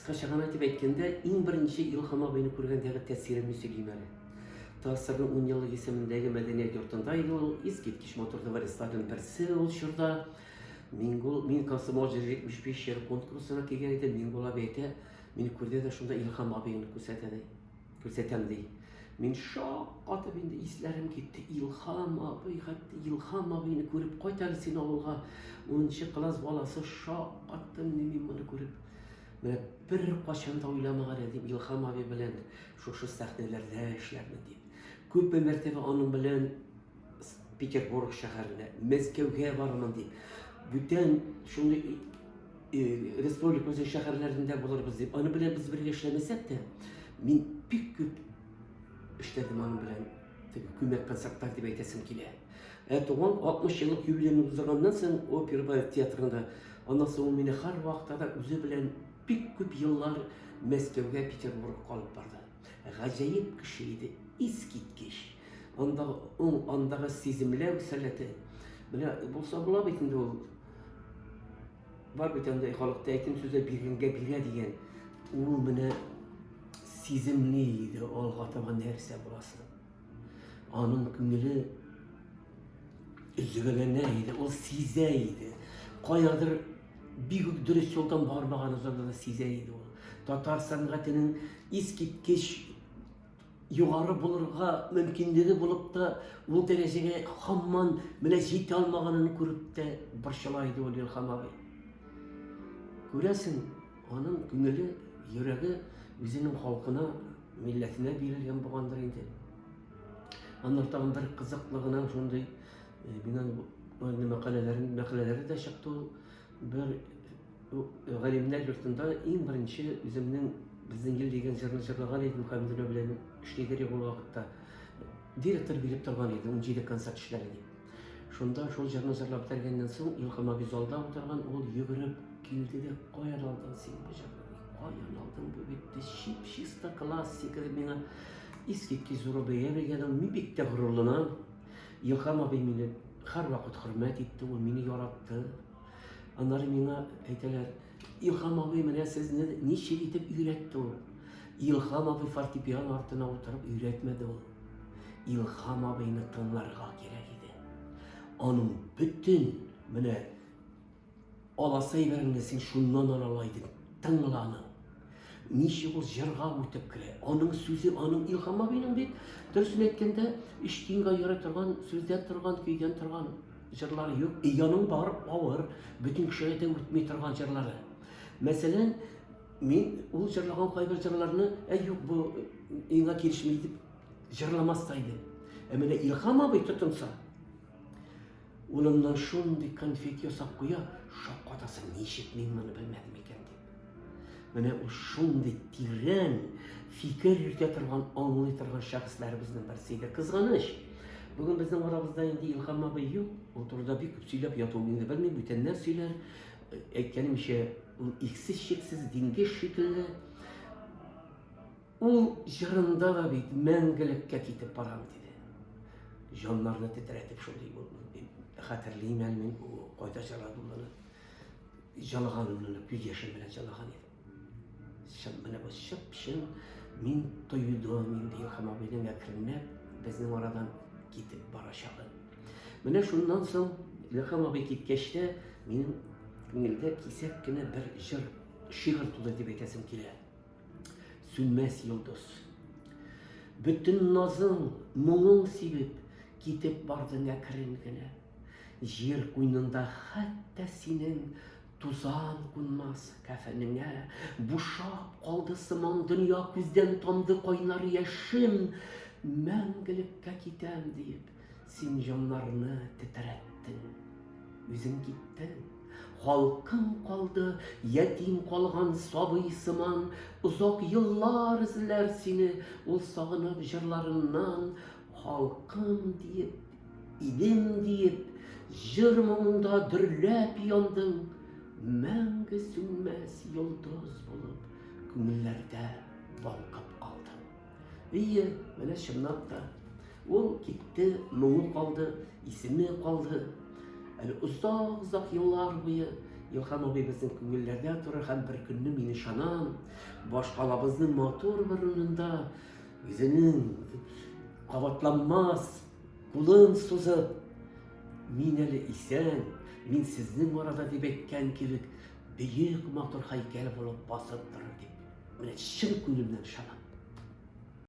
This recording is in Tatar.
Кыскача гына итеп әйткәндә, иң беренче Илһам абыйны күргәндәге тәэсиремне сөйлим әле. ТАССРның 10 еллык исемендәге мәдәният йортында иде ул, искиткеч матур дворецларның берсе ул чорда. Миңгул, мин Комсомол җыры 75 җыр конкурсына килгән идем, Миңгул абый әйтә, мине күрде дә шунда Илһам абыйны күрсәтә ди. Күрсәтәм ди. Мин шаккатып инде исләрем китте. Илһам абый, хәтта Илһам абыйны күреп кайт әле син авылга. Унынчы класс баласы шаккаттым мин моны күреп. Менә бер кайчан да уйламаган идем Илһам абый белән шушы сәхнәләрдә эшләрмен дип. Күпме мәртәбә аның белән Петербург шәһәренә, Мәскәүгә барырмын дип. Бүтән шундый э, республикабызның шәһәрләрендә булырбыз дип. Аны белән без бергә эшләмәсәк тә, мин бик күп эшләдем аның белән. Теге күмәк концертлар дип әйтәсем килә. Ә туган 60 еллык юбилеен уздырганнан соң опера балет театрында, аннан соң ул мине һәрвакытта да үзе белән бик күп еллар Мәскәүгә, Петербургка алып барды. Гаҗәеп кеше иде, искиткеч. Андагы уң, андагы сиземләү сәләте. Менә булса була бит инде ул. Бар бит андый халыкта әйтем сүзе биргәнгә бирә дигән. Ул менә сиземли иде алга таба нәрсә буласын. Аның күңеле өзгәләнә иде, ул сизә иде. Каядыр бик үк дөрес юлдан бармаганын да сизә иде ул. Татар сәнгатенең искиткеч югары булырга мөмкинлеге булып та, ул дәрәҗәгә һаман менә җитә алмаганын күреп тә борчыла иде ул Илһам абый. Күрәсең, аның күңеле, йөрәге үзенең халкына, милләтенә бирелгән булгандыр инде. Аннан тагын бер кызыклы гына шундый э, мин аны мәкаләләрен мәкаләләре дә чыкты ул. Бер э, галимнәр йортында иң беренче үземнең Безнең ел дигән җырны җырлаган идем Хәмдүнә белән эшлидер ул вакытта. Директор биреп торган иде, 17 концерт эшләре дип. Шунда шул җырны җырлап бетергәннән соң Илһам абый залда утырган, ул йөгереп килде дә, каян алдың син бу җырны? Каян алдың бу бит чип-чиста классика дип миңа искиткеч зур бәя биргән. Мин бик тә горурланам. Илһам абый мине һәрвакыт хөрмәт итте, ул мине яратты. Аннары миңа әйтәләр, Илһам абый менә сезне ничек итеп өйрәтте ул? Илһам абый фортепиано артына утырып өйрәтмәде ул. Илһам абыйны тыңларга кирәк иде. Аның бөтен менә аласы әйбереңне син шуннан ала ала идең. Тыңла аны. Ничек ул җырга үтеп керә. Аның сүзе, аның Илһам абыйның бит, дөресен әйткәндә, өч тиенгә ярый торган сүздән торган, көйдән торган җырлары юк. И аның бар авыр, бөтен кешегә дә үтми торган җырлары. Мәсәлән, мин ул җырлаган кайбер җырларны, әй юк, бу миңа килешми дип җырламас та идем. Ә менә Илһам абый тотынса, ул аннан шундый конфет ясап куя, шаккатасың, ничек мин моны белмәдем икән дип. Менә ул шундый тирән фикер йөртә торган, аңлый торган шәхесләребезнең берсе иде. Кызганыч, бүген безнең арабызда инде Илһам абый юк. Ул турыда бик күп сөйләп яту инде белмим, бүтәннәр сөйләр. Әйткәнемчә, ул иксез-чиксез диңгез шикелле. Ул җырында да бит мәңгелеккә китеп барам диде. Җаннарны тетрәтеп шундый ул. Хәтерлим әле мин кайда җырлады ул аны. Җылаган аны күз яшем белән җылаган идем. Чын менә бу чып-чын мин тойдым инде Илһам абыйның әкренләп безнең арадан китеп барачагын. Менә шуннан соң Илһам абый киткәч тә минем күңелдә кисәк кенә бер җыр, шигырь туды дип әйтәсем килә. Сүнмәс йолдыз. Бөтен назың, моңың сибеп, китеп бардың әкрен генә. Җир куйнында хәтта синең тузан кунмас кәфенеңә. Бушап калды сыман дөнья, күздән тамды кайнар яшем. Мәңгелеккә китәм диеп, син җаннарны тетрәттең. Үзең киттең, халкың калды, ятим калган сабый сыман, озак еллар эзләр сине, ул сагынып җырларыннан, халкым диеп, илем диеп, җыр моңында дөрләп яндың, мәңге сүнмәс йолдыз булып, күңелләрдә балкып калдың. Ие, менә чынлап та. Ул китте, моңы калды, исеме калды. Әле озак-озак еллар буе Илһам абый безнең күңелләрдә торыр һәм бер көнне мин ышанам, башкалабызның матур бер урынында үзенең кабатланмас кулын сузып, мин әле исән, мин сезнең арада дип әйткән кебек, бөек матур һәйкәл булып басып торыр дип, менә чын күңелемнән ышанам.